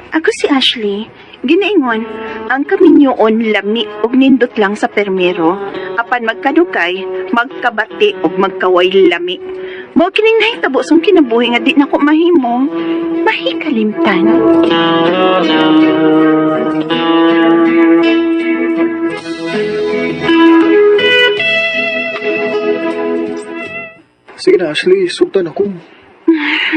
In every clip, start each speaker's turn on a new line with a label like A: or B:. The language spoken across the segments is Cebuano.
A: Ako si Ashley. Ginaingon, ang kaminyoon lami og nindot lang sa permero, apan magkadukay, magkabati og magkaway lami. Mao kining nahitabo sa kinabuhi nga di nako mahimo, mahikalimtan.
B: Sige na, Ashley. Sultan ako.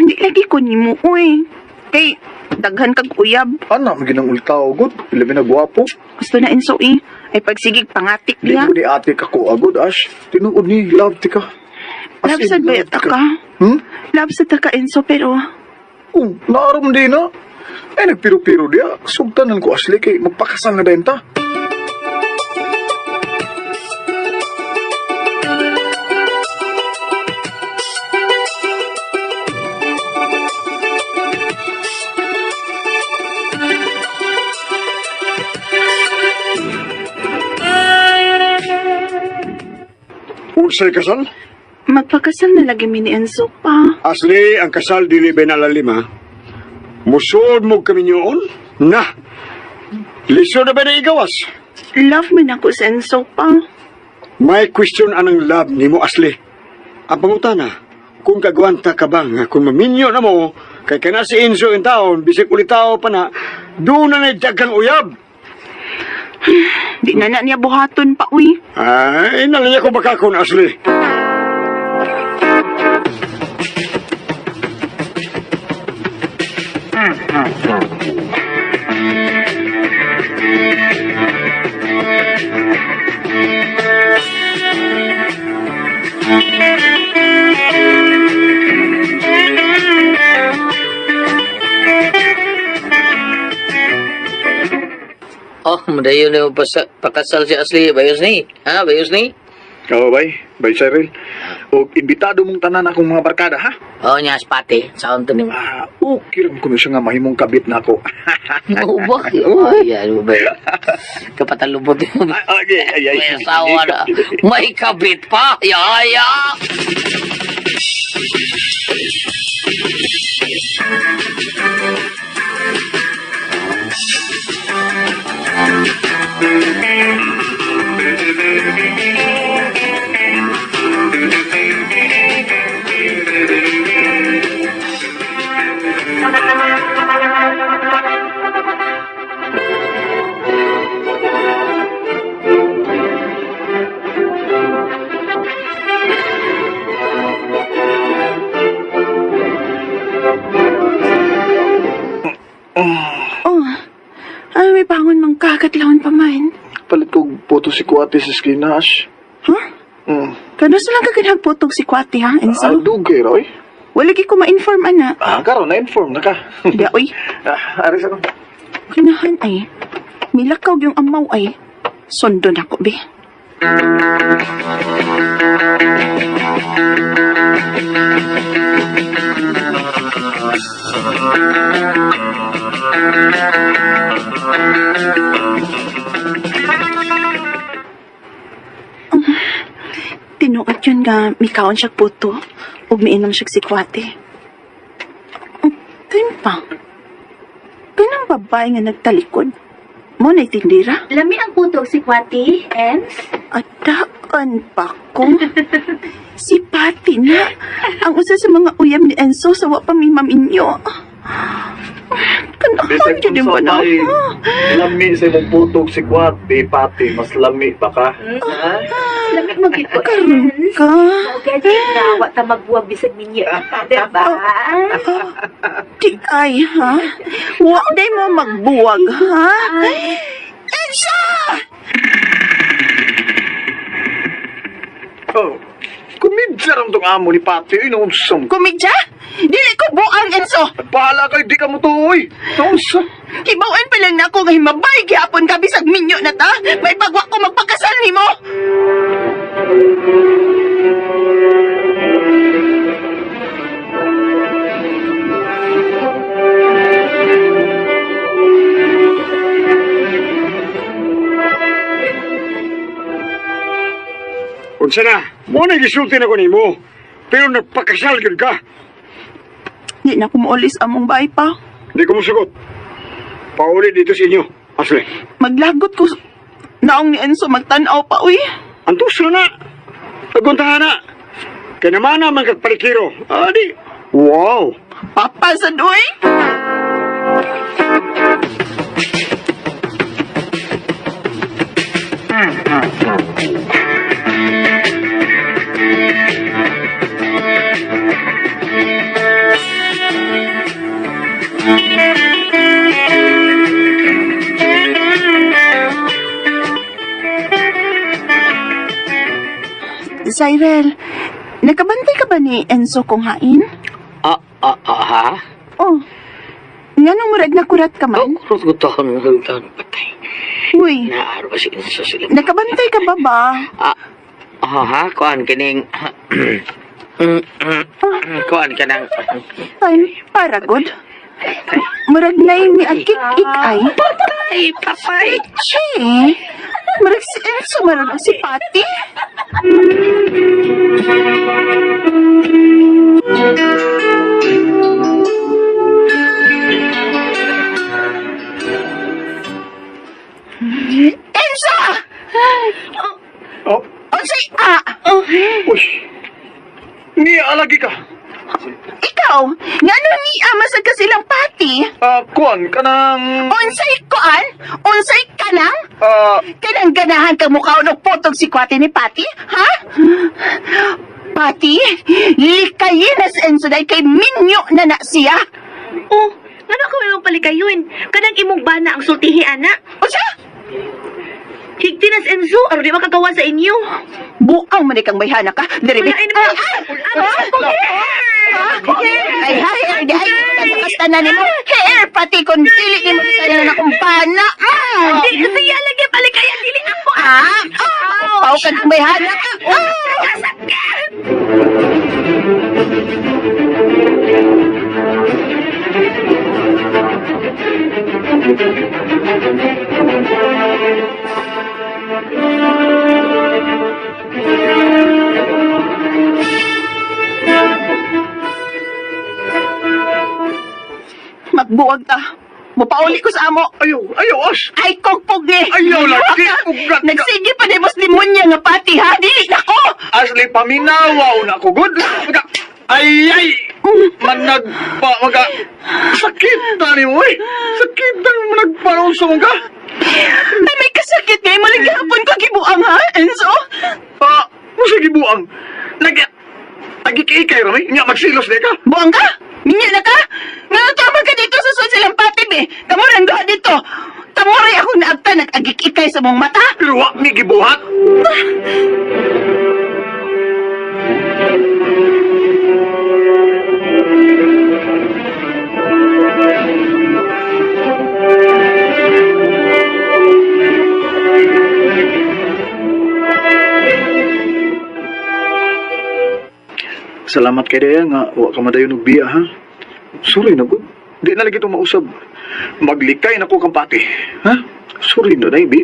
A: Di lagi ko nimo uy. Kay daghan kag uyab.
B: Ana, maginang ultao, god. Ilabi na gwapo.
A: Gusto na Enzo eh. Ay pagsigig pangatik
B: Di
A: niya.
B: ko ni ate ka ko agod, Ash. Tinuod ni, love ti ka. As
A: Love
B: in,
A: sad ba
B: love ti
A: ka?
B: Hmm?
A: Love sad ta ka, Enzo, pero
B: Oh, naarom di na. Ay, nagpiro-piro diya. Sugtanan ko, Ashley, kay magpakasal na din ta.
C: Unsay kasal?
A: Magpakasal na lagi mi ni Enzo pa.
C: Asli, ang kasal dili ba nalalim ha? Musuod mo kami niyoon? Na! Lisod na ba na igawas?
A: Love man ako sa Enzo pa.
C: May question anang love nimo Asli. Ang pangutana, kung kagwanta ka ba nga kung maminyo na mo, kay kana si Enzo in taon, bisag ulitaw pa na, doon na na'y daghang uyab.
A: Di na na niya buhaton pa uy.
C: Ay, nalaya ko baka kun, Asli.
D: Oh, madayon na pakasal si Asli. Bayos ni. Ha, bayos ni?
B: Oo, bay. Bay, Cyril. O, imbitado mong tanan akong mga barkada, ha?
D: Oh, niya, spate. Saan to ni mo?
B: Ah, okay rin ko na siya nga mahimong kabit na ako.
D: Oo ba? Ay, ano ba? Kapatalubot yun.
B: Ay, ay, ay,
D: May asawa na. May kabit pa. Yaya!
A: Oh, ay may bangon mang kakatlawon pa man.
B: Palit ko boto si Kuwate sa skina, Ash.
A: Huh? Kano sa lang kaganhagputog si Kwate ha, Enzo?
B: Ah, dugay, Roy.
A: Wala gi ko ma-inform ana.
B: Ah, karon na-inform na ka.
A: Di oy,
B: Ah, aris ako.
A: kanahan ay. Milakaw yung amaw ay. Sundon ako be. Tinuod yun nga mikaon siya puto ug miinom siya sikwate. Ayun pa. Kanang babae nga nagtalikod. Mo na tindira.
E: Lami ang putog si Kwati, Ens.
A: Adaan pa ko. Si Patty na. Ang usa sa mga uyam ni Enzo sa wa pa mi maminyo. Kanahan yun din ba na?
B: Lami sa imong putog si Kuwate, pati, mas lami pa ka.
E: Lami mo gid ko,
A: Karon
E: Ens.
A: ka.
E: Mao gani nga wa ta magbuwag bisag minyo. Diba?
A: Di ay, ha? Wa day mo magbuwag, ha? Enzo!
B: Oh, kumidya ram tong amo ni Pati, ay naunsam.
A: Kumidya? Dili ko buang, Enzo!
B: Bahala kay di ka mo to, oy. Naunsa.
A: Hibawan pa lang nako nga himabay gihapon ka bisag minyo na ta. May pagwa ko magpakasal nimo.
C: Unsa na? Mo na gisulti na ko nimo. Pero nagpakasal gyud ka.
A: Di na ko muulis among bahay pa.
C: Di ko mosugot. Pauli dito sa inyo, Ashley.
A: Maglagot ko naong ni Enzo magtan-aw pa, uy.
C: Antos na na. Paguntahan na. Kaya naman naman kagpalikiro. Adi. Wow.
A: Papa sa uy. Cyril, nakabantay ka ba ni Enzo kung hain?
D: Ah, ah, ah, ha?
A: Oh. Nga nung murag nakurat ka
D: Oh,
A: man?
D: kurot ko taon, taon, patay.
A: Uy,
D: Naaro ba si Enzo sila?
A: nakabantay ka ba ba?
D: Ah, ah, ha? Kuan kining... Kuan ka ng...
A: Ay, para good. Murag na yung akik-ik ay.
D: Patay, patay!
A: Che, murag si Enzo, murag si Patty. Enzo!
B: Oh,
A: Unsay ah?
B: uy. Niya alagi ka.
A: Ikaw, ngano ni ama sa kasilang Patty?
B: Ah, kuan kanang
A: Unsay kuan? Unsay kanang?
B: ah
A: Kanang ganahan kang mukhaon og potog si Kwate ni Patty, ha? Patty, likayin na si Enzo dahil kay minyo na na siya.
E: Oh, ngano ka imong palikayon? Kanang imong bana ang sultihi ana.
A: Unsa?
E: Higti na si Enzo aron di makagawa sa inyo.
A: Buang man kang bayhana ka. Diri
E: Wala ay naman.
A: Ay, ay, ay, ay, ay, ay, nimo. Hair, pati kung dili nimo sa na akong bana.
E: Di siya lagi palikayan dili ako.
A: Ah, ah, pau ka ng bayhana ka. Ah! Magbuwag ta. Mupauli ko sa amo.
B: Ayaw, ayaw, Ash.
A: Ay, kogpog ni.
B: Ayaw, lagi. Ugat ka.
A: Nagsige pa ni Boss Limonya nga pati, ha? Dili na ko!
B: Ashley, paminawaw na ako. Good. Maga, ay, ay. Managpa, maga. Sakit na ni mo, eh. Sakit na mo managparoon sa mga.
A: Ay, may kasakit nga. Maling gihapon ko gibuang, ha, Enzo?
B: Ah, mo sa gibuang. Nag, nagikikay rami. Nga, magsilos na ka.
A: Buang ka? Minya na ka? Nga tama ka dito sa sud silang pati, be. Kamuran ka dito. Tamuray ako naagta, nag-agikikay sa mong mata.
B: Pero wa mi gibuhat. Salamat kay Dea nga wa ka madayon og biya ha. Sorry na gud. Di na lagi to mausab. Maglikay na ko kang pati. Ha? Sorry na day, bi.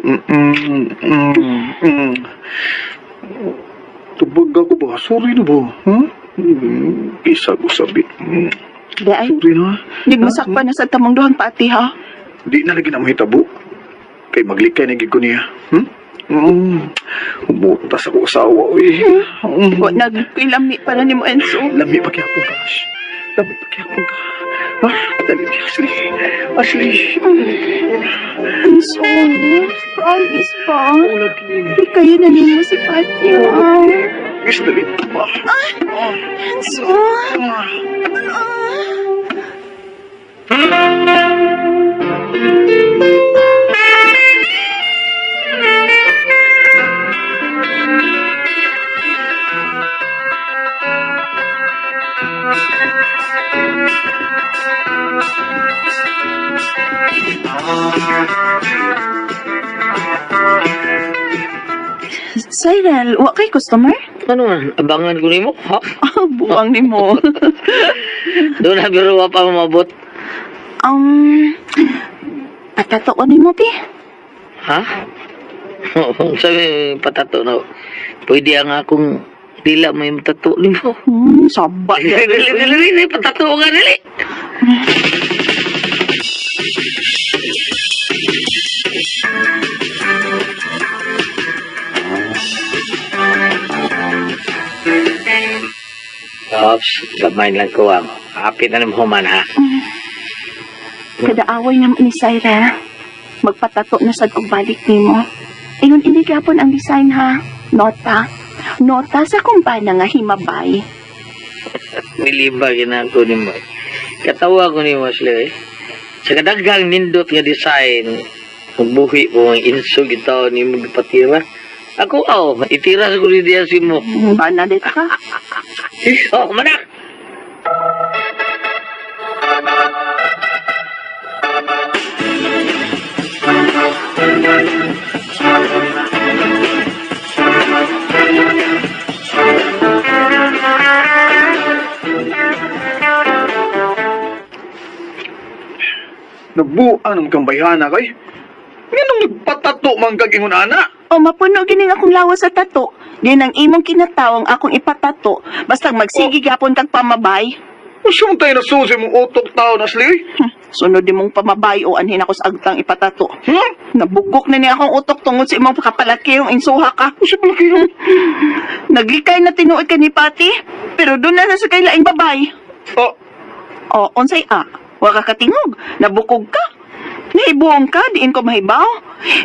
B: Tubag ako ba? Sorry na ba? Ha? Isa ko sabi.
A: Di ay,
B: Sorry na.
A: nagmasakpa na sa tamong duhang pati, ha?
B: Di na lagi na mahitabo. Kay maglikay na gid ko niya. Umutas ako asawa, uy.
A: Wa nagkilami para ni mo, Enzo.
B: Lami pa gyapon ka, Ash. Lami pa gyapon ka. Ah, dali ni Ashley. Ashley.
A: Enzo, promise ba?
B: Lagi.
A: Kayo na nimo si Pati, ha?
B: Gusto dali. Ah.
A: Enzo.
B: Ah.
A: Cyril, wa kay customer?
D: Ano man, abangan ko nimo, ha?
A: Ah, buang nimo.
D: Doon na biro wa pa mamabot.
A: Patatoon nimo, pi.
D: Ha? Sabi, patato na. Pwede ang akong dila may matato nimo.
A: Saba.
D: Dili, dili, dili, dili, patato ka, dili. Ops, gamay lang ko ang. Hapit na nimo human, ha?
A: Kada away naman ni Cyril. Magpatato na sad og balik nimo. Ingon ini gyapon ang design ha. Nota. Nota sa kumpana nga himabay.
D: Niliba ginako nimo. Katawa ko nimo sila eh. Sa kadaghang nindot nga design, magbuhi po ang insog itaw nimo gipatira. Ako aw, itira sa ko diya si mo.
A: Bana dit ka.
D: Oh, manak!
B: Nagbuan ang kang bayhana kay. Nganong nagpatato man kag ingon ana?
A: O mapuno gining akong lawas sa tato. Din ang imong kinatawang akong ipatato. Basta magsige gyapon kag pamabay.
B: Unsa man tayo nasusi mong utok tao na Ashley?
A: Sunod nimong pamabay o anhin ako sa agtang ipatato.
B: Hmm?
A: Nabugok na ni akong utok tungod sa imong pagkapalaki yung insuha ka.
B: Unsa palaki yung
A: Naglikay na tinuod ka ni Pati, pero doon na sa kay laing babay.
B: Ah,
A: O, unsay a? Wa ka katingog, nabukog ka. Nahibuong ka, diin ko mahibaw.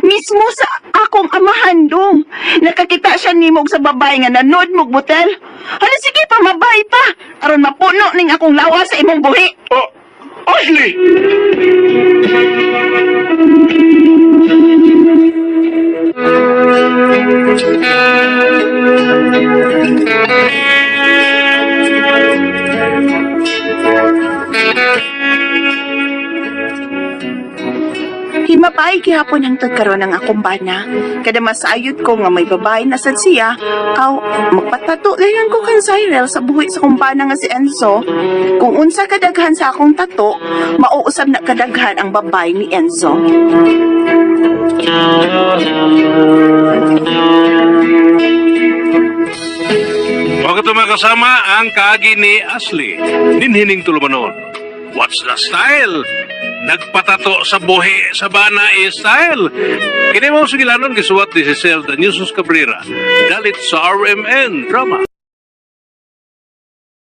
A: Mismo sa akong amahan dong. Nakakita siya nimo og sa babae nga nanood mog butel. Hala sige pamabay pa. Aron mapuno ning akong lawas sa imong buhi.
B: ah, Ashley!
A: Himabay gihapon hangtod karon ang akong bana. Kada masayod ko nga may babae na sad siya, aw magpatato dayon ko kang Cyril sa buhi sa akong bana nga si Enzo. Kung unsa kadaghan sa akong tato, mauusab na kadaghan ang babae ni Enzo.
F: Huwag ito makasama ang kaagi ni Ashley. Ninhining tulumanon. What's the style? Nagpatato sa buhi sa bana eh, style. Kini mo sugilanon gisuwat ni Cecil Daniusos Cabrera. Dalit sa RMN Drama.